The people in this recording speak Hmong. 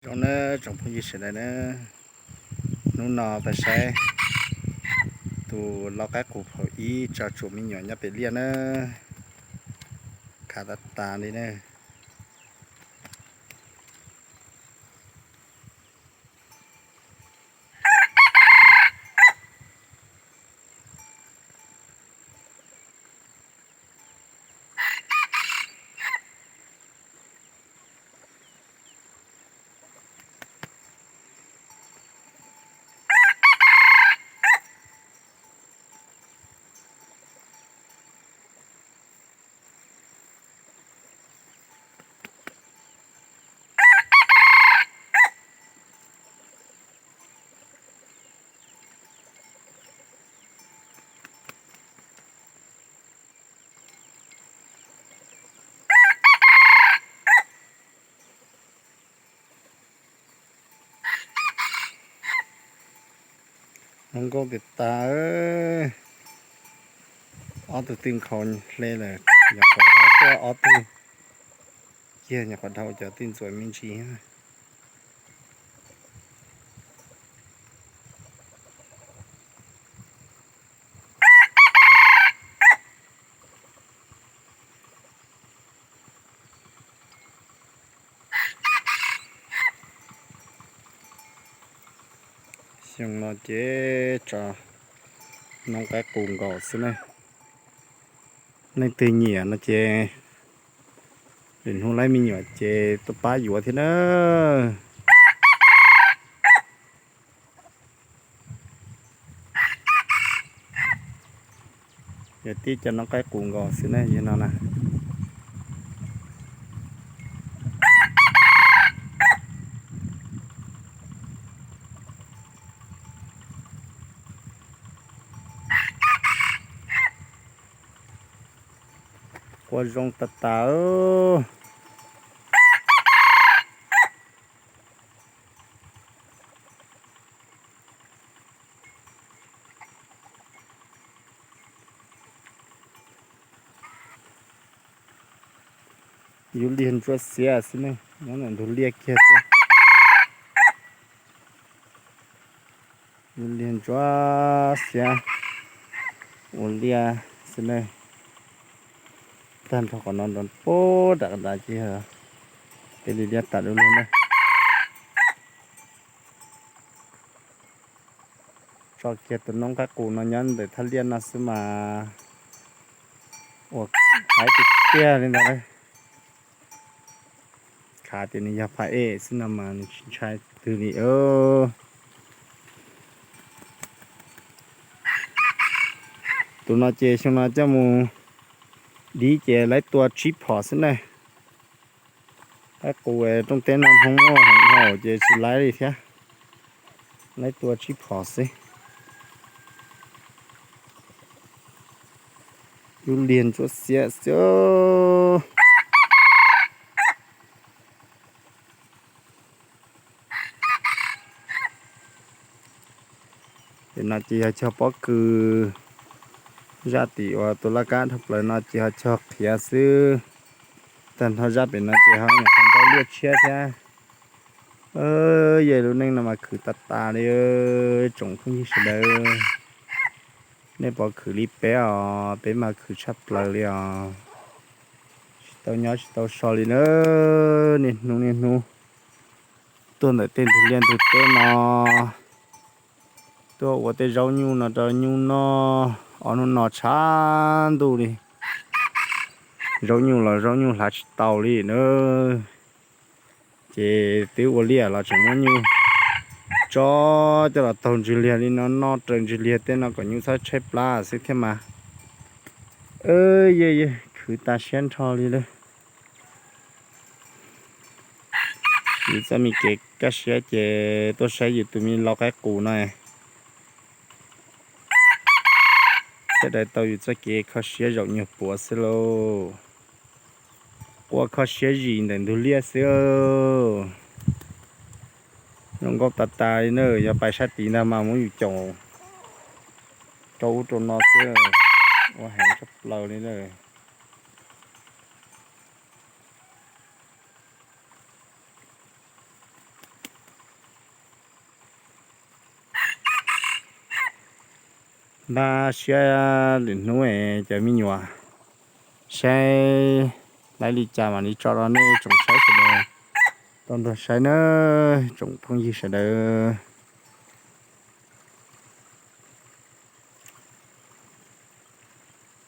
Zoo nawb tsoom phooj ywg sawv daws na, hnub no pais saib tus lau qaib qus phaum ib tso tsuam me nyuam nyob pem liaj na, khav tas tas li na. Hmoob nkauj tiag tas, ob tug twb nkhaus hle lawm, nyuam qhuav dhau ob tug, cia nyuam qhuav dhau cov twb ntxuav me ntsis. Xyoo no ces tso noob qaib qus nkaus xwb na. Leej twg nyiam no ces lwm hnub laib me nyuam ces tuaj pab yuav thiab na. Yog tib cov noob qaib qus nkaus xwb na yog no na. Qua zoo tas tas. Yus liag ntsuab xiav xwb ne, nyob ntawm ntug liaj kiag xwb. Yus liag ntsuab xiav ua liaj xwb ne. Tag nrho qhov no nrov pub nram qab ntawd ces peb li liaj tas du lug na. Tso kiag tus noob qaib qus no nyob ntawm thaj liaj no xwb mas ua haib tiag tiag li ntawd. Khav tias nws yog phab ej xwb no mas nws tsis ntshai twg li. Tus no ces xyoo no coj mus dib ces laib tua tsib phom xwb ne. Qaib qus rooj teb no Hmoob muaj heev dhau ces tsis laib li thiab, laib tua tsib phom xwb. Yus liag ntsuab xiav xwb. Ces no ces yog cog pob kws, zaj tim uas tus laj kab dhau plaws no ces ho cog qhiav xwb. Tag nrho zaj pem no ces ho nyuam qhuav nrau liaj tshiab thiab. Yog lub neej no mas khwv tas tas li tsoom phooj ywg sawv daws. Nej puas khwv li peb os? Peb mas khwv tshaj plaws li os. Tsis tau nyob tsis tau so li na. Niaj hnub niaj hnub tuaj ntawm tej ntug liaj ntug teb no, tuaj ua tej zaub nyuj no rau nyuj noj. Ob hnub no tshav ntuj li, zaub nyuj los zaub nyuj hlav tsis tau li na. Ces twb ua liaj los tseem muab nyuj tso coj los taug ntswg liag li no noj raws ntswg liag tej no kom nyuj txhob tshaib plab xwb thiab mas. Yog yog khwv tas siab nrho li lawm. Yus txoj me kev kaj siab ces tuaj saib yus tus me lau qaib qus no thiaj daws tau yus txoj kev kho siab zaum nyuag puav xwb lauj. Quaj kho siab zim ntawm ntug liaj xwb. Zoo nkauj tas tas li na, yog pais sab tid ntag mas muab yus caum rau ub rau no xwb, ua heev tshaj plaws li na. Npaj siab lwm hnub cov me nyuam saib laib li cas mam li tso rau nej tsoom saib sawv daws tau nrog saib nawb tsoom phooj ywg sawv daws.